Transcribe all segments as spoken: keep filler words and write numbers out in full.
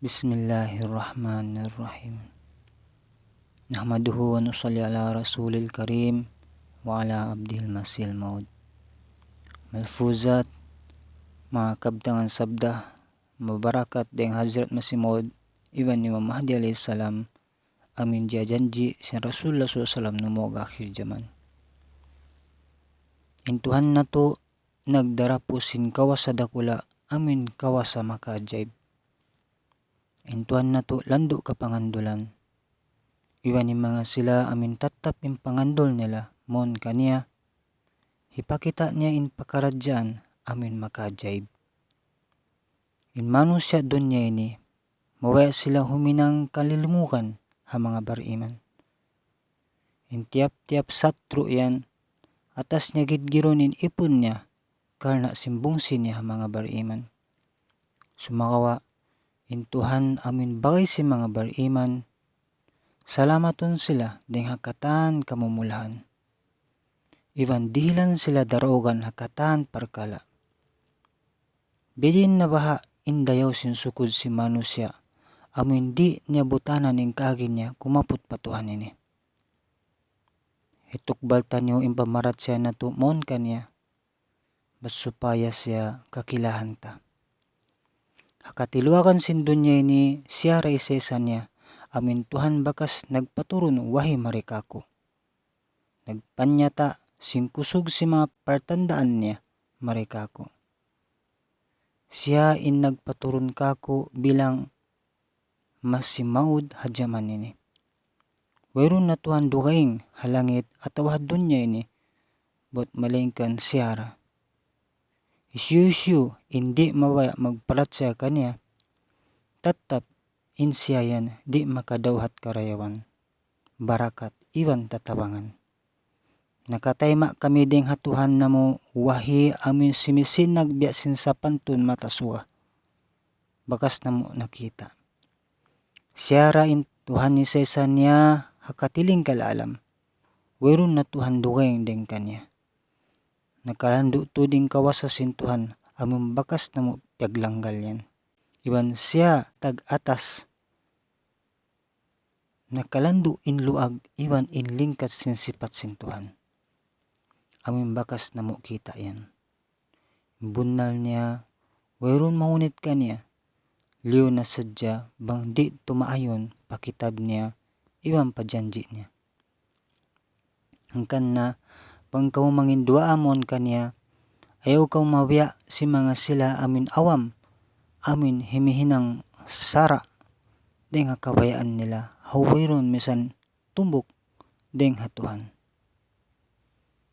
بسم الله الرحمن الرحيم. نحمده ونصلي على رسول الكريم وعلى عبده المسيح الموعود. Malfuzat, manga kabtangan sabda, mabarakat dayn ha Hazrat Masih Maud iban Imam Mahdi alayhi salam, amuin jiyajanji' sin Rasulullah sallallahu alayhi wasallam numaug akhir jaman. In Tuhan natu' nagdarapu sin kawasa dakula', amuin kawasa makaajaib. In Tuhan natu' landu' kapangandulan. Iban in manga sila amuin tattap in pangandul nila, mawn kaniya, hipakita' niya in pakaradjaan amuin makaajaib. In manusiya' dunya ini, mabaya' sila huminang kalilungugan ha manga bariman. In tiyap-tiyap satru' yan, atas niya gidgirun in ipun niya, karna' sin bungsi niya ha manga bariman. Sumagawa', in Tuhan amuin bagay sin manga bariman, salamatun sila dayn ha katan kamumulahan. Iban dihilan sila daraugan ha katan parkala'. Biyadiin na baha' in dayaw sin sukud sin manusiya', amuin di' niya butanan in kaagi niya kumaput pa Tuhan ini. Hitukbal taniyu in pamarachaya natu' mawn kaniya, bat supaya siya kakilahan ta. Ha katiluagan sin dunya ini, siya ra isa-isa niya, amuin Tuhan bakas nagpaturun wahi mari kāku'. Nagpanyata' sin kusug sin manga partandaan niya mari kāku'. Siya in nagpaturun kāku' bilang Masih Maud ha jaman ini. Wayruun na Tuhan dugaing ha langit atawa ha dunya ini, bat malaingkan siya ra. Hisiyu-siyu in di' mabaya' magparachaya kaniya, tattap in siya yan di' makadawhat karayawan, barakat, iban tatabangan. Nakatayma' kami dayn ha Tuhan namu' wahi amuin simisinag biya' sin sapantun mata suga. Bakas namu' nakita'. Siya ra in Tuhan isa-isa niya ha katilingkal alam. Wayruun na Tuhan dugaing dayn kaniya. Nakalandu' tuud in kawasa sin Tuhan amuin bakas namu' piyaglanggal yan. Iban siya tag-atas. Nakalandu' in luag iban in lingkat sin sipat sin Tuhan. Amuin bakas namu' kita' yan. Bunnal niya, wayruun mahunit kaniya, liyu na sadja bang di' tumaayun pa kitab niya iban pa janji' niya. Hangkan na, bang kamu manginduwaa mawn kaniya, ayaw kamu mabiya' sin manga sila amuin awam, amuin himihinang sara' dayn ha kabayaan nila, ha wayruun misan tumbuk dayn ha Tuhan.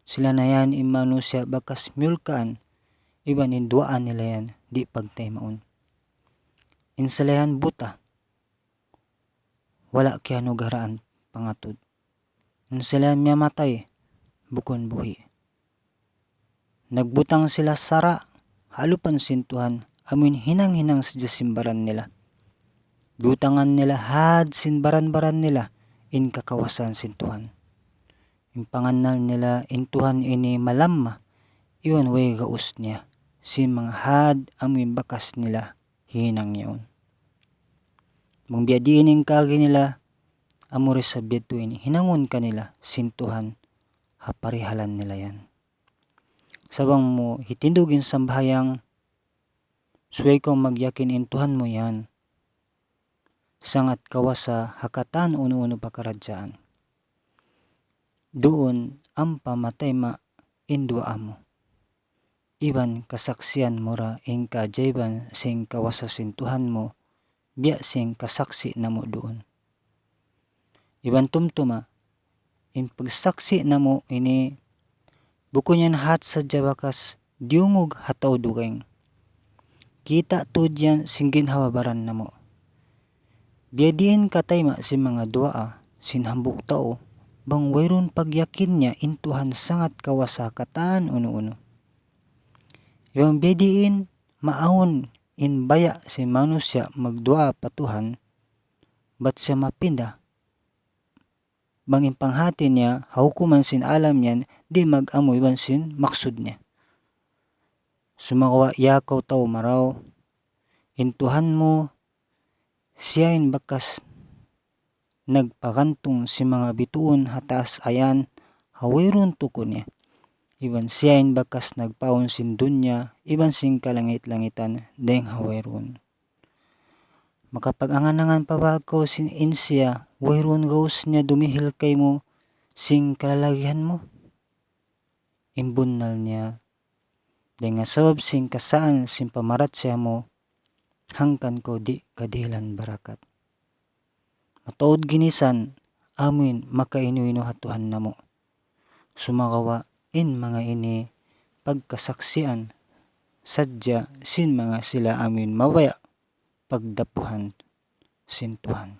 Sila na yan in manusiya' bakas miyulkaan, iban in duwaa nila yan di' pagtaymaun. In sila yan buta, wala' kiyanugaraan pangatud. In sila yan miyamatay, bukun buhi'. Nagbutang sila sara' ha alupan sin Tuhan, amuin hinang-hinang sadja sin baran nila. Butangan nila had sin baran-baran nila in kakawasaan sin Tuhan. In pangannal nila in Tuhan ini malamma, iban way gaus niya, sin manga had amuin bakas nila hinang yaun. Bang biyadiin in kaagi nila, amura isab yadtu in hinangun kanila sin Tuhan ha parihalan nila yan. Sa' bang mu hitindug in sambahayang, subay kaw magyakin in Tuhan mu yan sangat kawasa ha katan unu-unu pakaradjaan. Duun ampa matayma' in duwaa mu. Iban kasaksian mu ra in kaajaiban sin kawasa sin Tuhan mu, biya' sin kasaksi' namu' duun. Iban tumtuma, in pagsaksi' namu' ini, bukun yan hat sadja bakas diyungug ha tau dugaing. Kita' tuud yan sin ginhawa-baran namu'. Biyadiin katayma' sin manga duwaa sin hambuuk tau, bang wayruun pagyakin niya in Tuhan sangat kawasa katan unu-unu. Iban biyadiin maawn in baya' sin manusiya' magduwaa pa Tuhan, bat siya mapinda, bang in panghati niya ha hukuman sin alam yan di' mag-amu iban sin maksud niya. Sumagawa' ya kaw tau marayaw, in Tuhan mu Siya in bakas nagpagantung sin manga bituun ha taas ayan ha wayruun tuku' niya. Iban siya in bakas nagpaawn sin dunya iban sin kalangit-langitan dayng ha wayruun. Makapag-angan-angan pa ba kaw sin in siya wayruun gaus niya dumihil kaymu sin kalalagihan mu? In bunnal niya, dayng ha sabab sin kasaan sin pamarachaya mu, hangkan kaw di' kadihilan barakat. Mataud ginisan, amuin makainu-inu ha Tuhan namu'. Sumagawa' in manga ini pagkasaksian sadja sin manga sila amuin mabaya' pagdapuhan sin Tuhan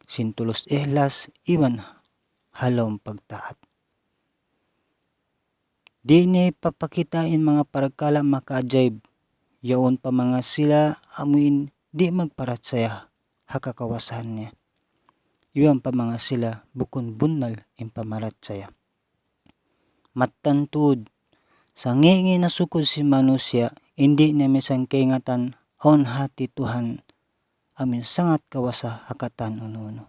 sin tulus ihlas iban ha lawm pagtaat. Di' niya hipapakita' in manga parkala' makaajaib, yaun pa manga sila amuin di' magparachaya ha kakawasahan niya, iban pa manga sila bukun bunnal in pamarachaya. Mattan tuud, sangi'-ngi' na sukud sin manusiya', in di' niya misan kaingatan awn hati Tuhan amuin sangat kawasa ha katan unu-unu.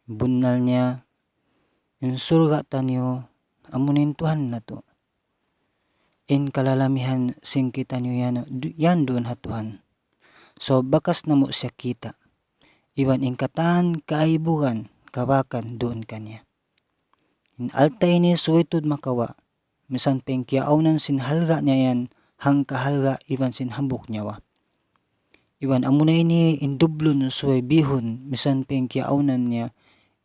Bunnal niya, in surga' taniyu amuna in Tuhan natu'. In kalalamihan sin kitaniyu yan, yan duun ha Tuhan. So, bakas namu' siya kita'. Iban in katan kaibugan, kabakan duun kaniya. In alta' ini subay tuud makawa', misan pa in kiyaawnan sin halga' niya yan, hangkahalga' iban sin hambuuk nyawa. Iban amuna ini in dublun subay bihun, misan pa in kiyaawnan niya,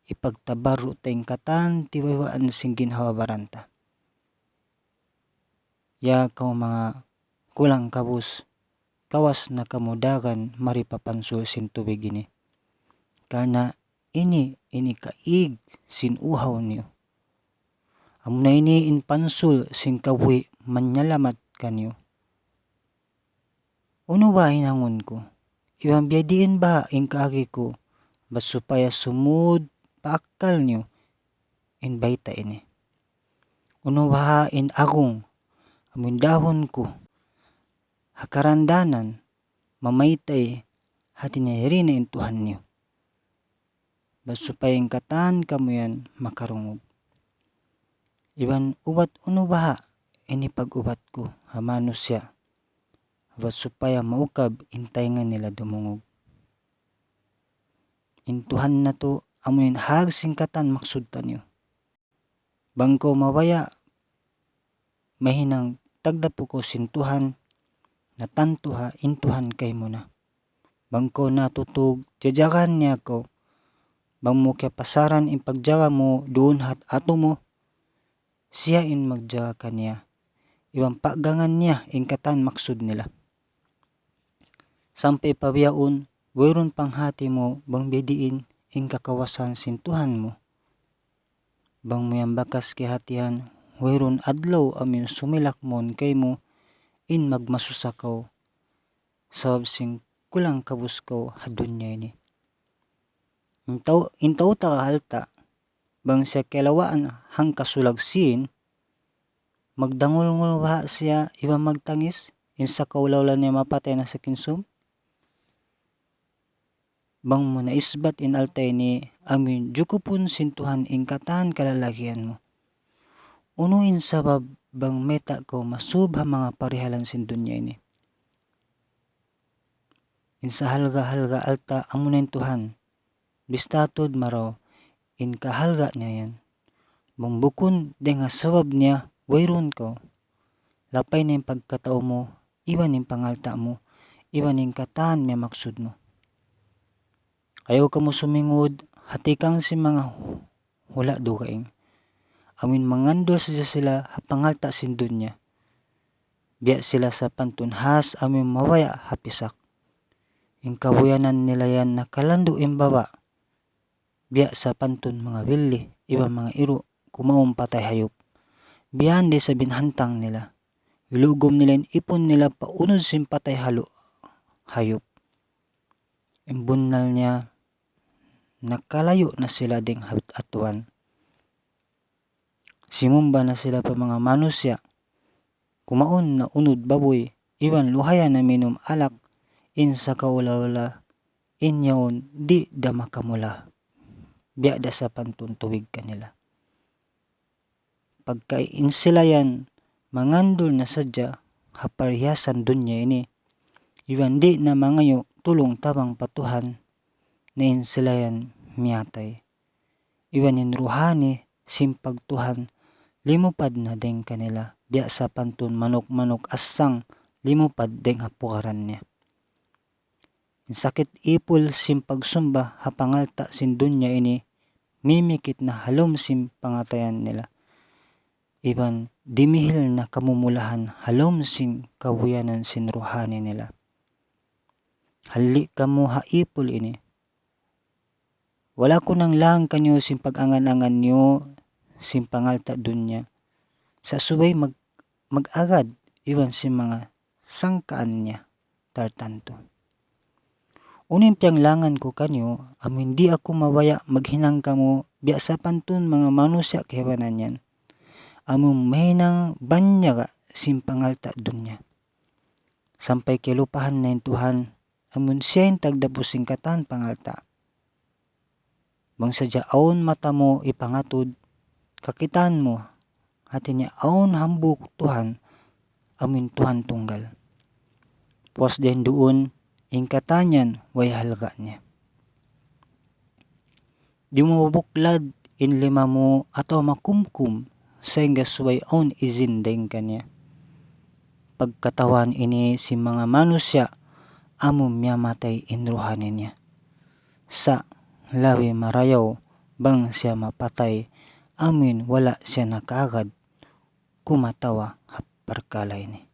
ipagtabarru' ta in katan tiwaywaan sin ginhawa-baran ta. Ya kaw manga kulang kabus, kawas na kamu dagan mari pa pansul sin tubig ini. Karna' ini, ini kaig sin uhaw niyu. Amuna ini in pansul sin kabuhi' manyalamat kaniyu. Unu baha' in hinangun ku? Iban biyadiin baha' in kaagi ku? Bat supaya sumud pa akkal niyu in bayta' ini. Unu baha' in agung amun dahun ku ha karandanan mamaytay hati niya yari na in Tuhan niyu. Bat supaya in katan kamu yan makarungug. Iban ubat unu baha' in hipag-ubat ku ha manusiya'. Bat supaya maukab in taynga nila dumungug. In Tuhan natu' amun in hag sin katan maksud taniyu. Bang kaw mabaya' mahinang tagdapu kaw sin Tuhan, na tantu ha in Tuhan kaymu na. Bang kaw natutug, jajagahan niya kaw. Bang mu kiyapasaran in pagjaga mu duun ha atu mu, siya in magjaga kaniya. Iban paggangan niya in katan maksud nila. Sampay pa bihaun, wayruun panghati mu bang biyadiin in kakawasahan sin Tuhan mu. Bang mu yan bakas kiyahatihan, wayruun adlaw amun sumilak mawn kaymu in magmasusa kaw, sabab sin kulang kabus kaw ha dunya ini. In tau, in tau taga alta', bang siya kiyalawaan hangka sulag sīn, magdangulngul baha' siya iban magtangis, in sakaula-ula niya mapatay na sa kinsum? Bang mu naisbat in alta' ini, amun jukupun sin Tuhan in katan kalalagihan mu. Unu in sabab bang mayta' kaw masub ha manga parihalan sin dunya ini? In sahalga'-halga' alta' amuna in Tuhan. Bista tuud marayaw in kahalga' niya yan. Bang bukun dayng ha sabab niya wayruun kaw. Lapay na in pagkatau mu, iban in pangalta' mu, iban in katan miyamaksud mu. Ayaw kamu sumingud ha tikang sin manga hula' dugaing. Amun mangandul sadja sila ha pangalta' sin dunya. Biya' sila sapantun has amun mabaya' ha pisak. In kabuyanan nila yan nakalandu' in baba'. Biya' sapantun manga billi, iban manga iru', kumaun patay hayup. Biya' da isab in hantang nila. Ilugum nila in ipun nila pa unud sin patay halu-, hayup. In bunnal niya, nakalayu' na sila dayng ha atuan. Simumba na sila pa manga manusiya'. Kumaun na unud babuy, iban luhaya na minum alak, in sakaula-ula in yaun di' da makamula, biya' da sapantun tuwig kanila. Pagka in sila yan mangandul na sadja ha parhiyasan dunya ini, iban di' na mangayu' tulung-tabang pa Tuhan, na in sila yan miyatay. Iban in ruhani sin pagtuhan limupad na dayn kanila, biya' sapantun manuk-manuk assang limupad dayn ha pukaran niya. In sakit ipul sin pagsumba ha pangalta' sin dunya ini, mimikit na ha lawm sin pangatayan nila. Iban dimihil na kamumulahan ha lawm sin kabuyanan sin ruhani nila. Halli' kamu ha ipul ini. Wala' aku nanglang kaniyu sin pag-angan-angan niyu sin pangalta' dunya. Sa' subay mag-, mag-agad iban sin manga sangkaan niya tartantu. Unu in piyanglangan ku kaniyu, amu in di' aku mabaya' maghinang kamu biya' sapantun manga manusiya' kaibanan yan. Amu in mahinang banyaga sin pangalta' dunya. Sampay kalupahan na in Tuhan, amun siya in tagdapu sin katan pangalta'. Bang sadja awn mata mu ipangatud, kakitaan mu, hati niya awn hambuuk Tuhan, amun Tuhan tunggal. Puas dayn duun, in katan yan way halga' niya. Di' mu mabuklad in lima mu atawa makumkum, sahingga subay awn izin dayn kaniya. Pagkatauhan ini sin manga manusiya', amu miyamatay in ruhani niya. Sa' labi marayaw bang siya mapatay, amu in wala' siya nakaagad kumatawa ha parkala' ini.